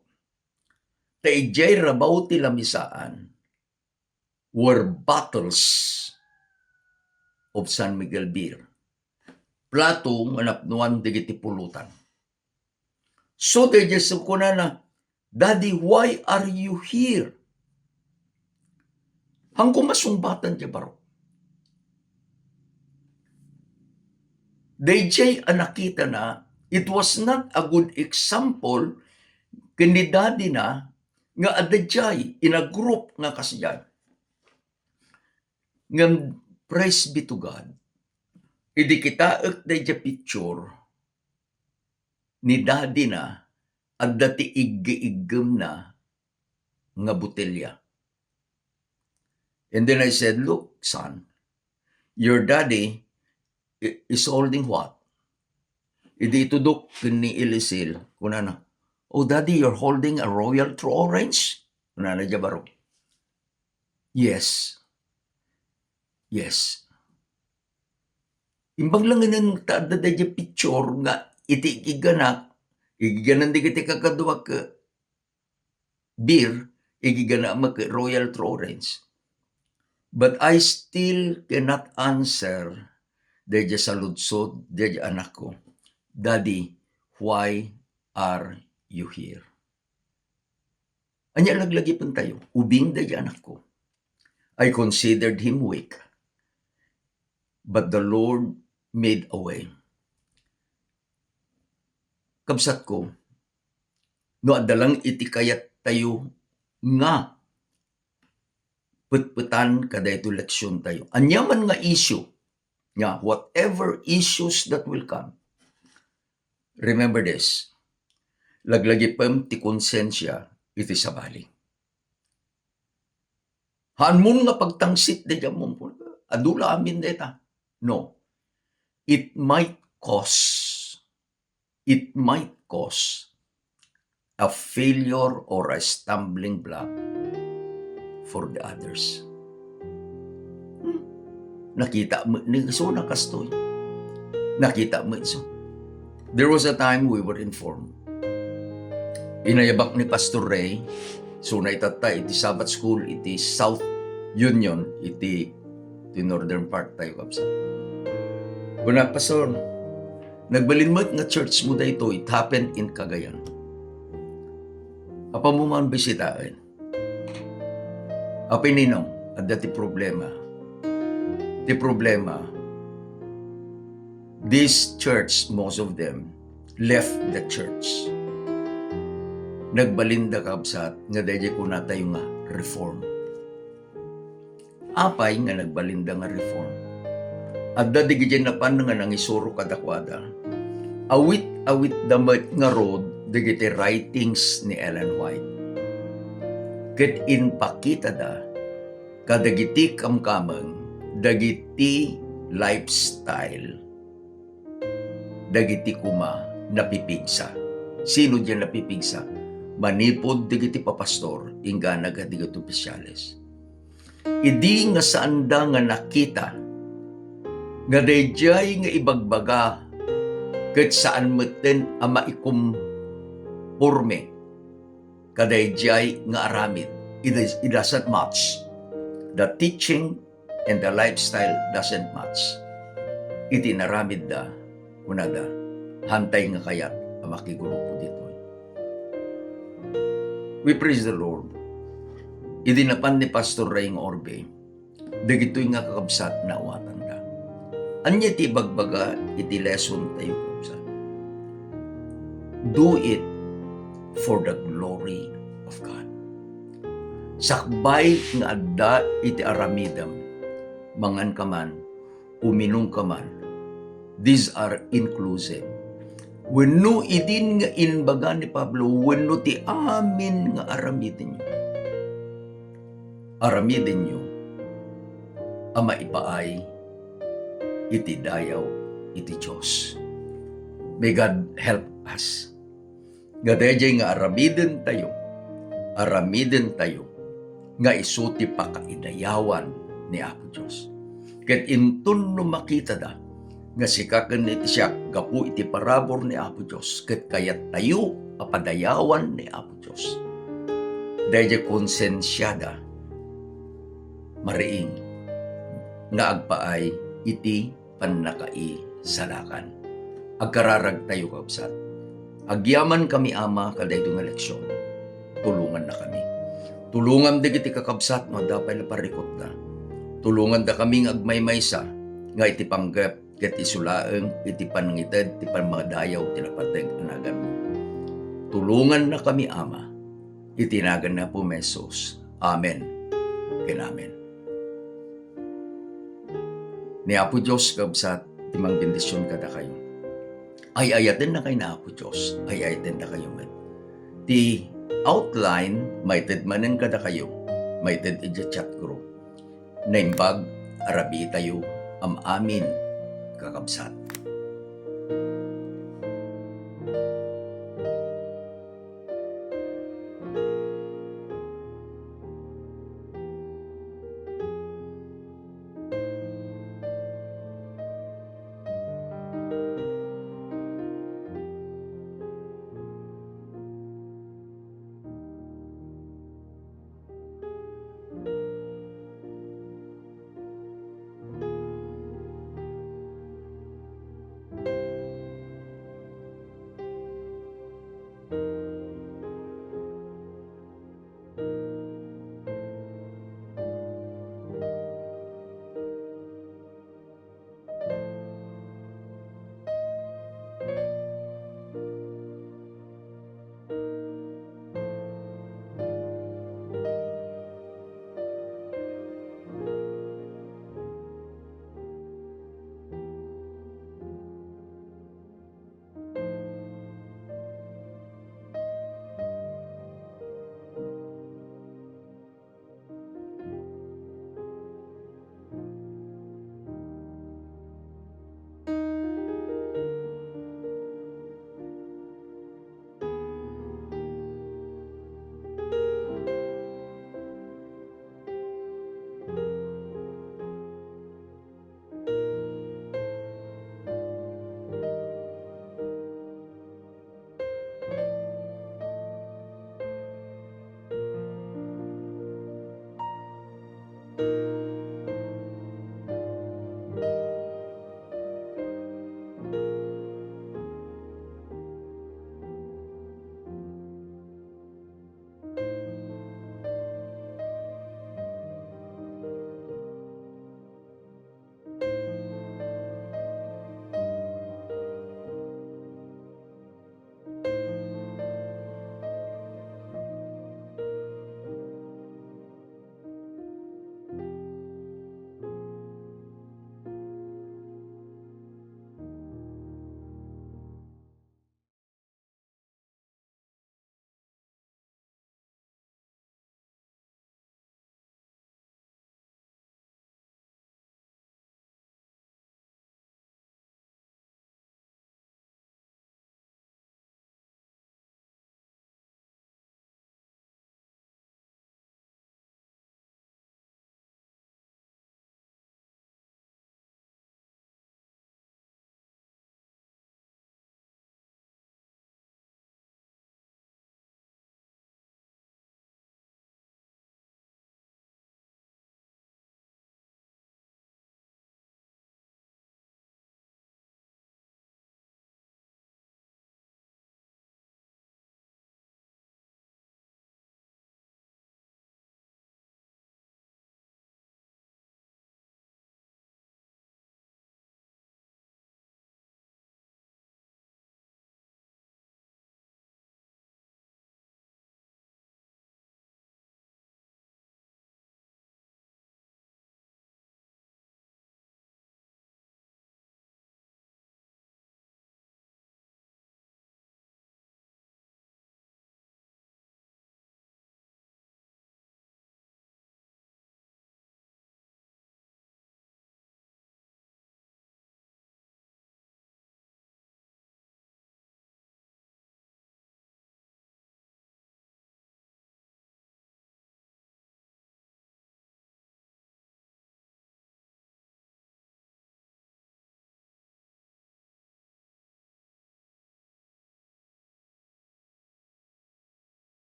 Ta idiay rabaw ti lamisaan, were bottles of San Miguel beer. Plato nga napnoan dagiti pulutan. So, daydiay so kunana, "Daddy, why are you here?" Haanko masungbatan diay barok. Daydiay a nakitana, it was not a good example ken ni daddy na nga adda diay in a group nga kasdiay. Ngem, praise be to God, idi kitaek daydiay picture ni daddy na, adda ti iggi-iggem na nga botelya. And then I said, "Look, son, your daddy i-, is holding what?" Idi itudok ken ni Elisil, kunana, "Oh, daddy, you're holding a Royal True Orange?" Kunana diay baro. "Yes. Yes." Imbag laeng ta adda daydiay picture nga iti iggiganak, iggiganan dagiti kakaduak, beer, iggiganak met Royal True Orange. But I still cannot answer daydiay saludsod daydiay anakko, "Daddy, why are you here?" Ania laglagipentayo? Ubing daydiay anakko. I considered him weak, but the Lord made a way. Kabsatko, no adda lang iti kayattayo nga petpetan kadaytoy leksiontayo, ania man nga issue, nga whatever issues that will come, remember this, laglagipem ti konsensia iti sabali. Haanmon nga pagtangsit daydiay ammom, adu la amin dayta. No. It might cause, it might cause a failure or a stumbling block for the others. Hmm. Nakita met ni isu na kastoy. Nakita met isu. There was a time we were informed. Inayabak ni Pastor Ray, isuna itatta iti Sabbath School iti South Union, iti, iti northern part tayo, kabsat. Kuna, "Pastor, nagbalin met nga church mo daytoy, it happened in Cagayan. Apaman bisitaen?" Apay, ninong, adda ti problema. Ti problema, this church, most of them left the church. Nagbalinda, kabsat, nga daydiay kunatayo nga reform. Apay nga nagbalinda nga reform? Adda dagiti napan nga nangisuro kadakuada. Awit-awitda met ngarud dagiti writings ni Ellen White. Ket impakitada kadagiti kamkameng dagiti lifestyle dagiti koma napipigsa. Sino diay napipigsa? Manipud dagiti papastor, inggana kadagiti opisyales. Idi nga saanda nga nakita nga daydiay nga ibagbaga ket saan metten a maikomporme kadaydiay nga aramid, it is, it doesn't match. The teaching and the lifestyle doesn't match. Iti inaramidda, kunada, "Haantay nga kayat a makigrupo ditoy." We praise the Lord. Idi napan ni Pastor Ray nga Orbe, dagitoy nga kakabsat, naawatanda. Ania ti ibagbaga iti lesson tayo, kabsat? Do it for the glory of God. Sakbay nga adda iti aramidem, mangan ka man, uminum ka man, these are inclusive. Wenno idin nga imbaga ni Pablo, wenno ti amin nga aramidenyo, aramidenyo a maipaay iti dayaw iti Dios. May God help us nga daydiay nga aramidentayo, aramidentayo nga isu ti pakaidayawan ni Apo Dios. Ket inton no makitada nga sika ken iti siak gapu iti parabur ni Apo Dios, ket kayattayo a padayawan ni Apo Dios, daydiay konsensiada mariing nga agpaay iti pannakaisalakan. Agkararagtayo, kabsat. Agyamankami, Ama, kadaytoy nga leksion. Tulongannakami. Tulongam dagiti kakabsat no adda pay la parikutda. Tulongandakami nga agmaymaysa nga iti panggep ket isu laeng iti panangited ti pamadayaw ti napateg a naganmo. Tulongannakami, Ama, iti nagan ni Apo Jesus. Amen ken amen. Ni Apo Dios, kabsat, ti mangbendision kadakayo. Ay-ayatennakay ni Apo Dios, ay-ayatennakayo met. Ti outline, maited manen kadakayo, maited idiay chat group. Naimbag a rabiitayo am-amin, kakabsat.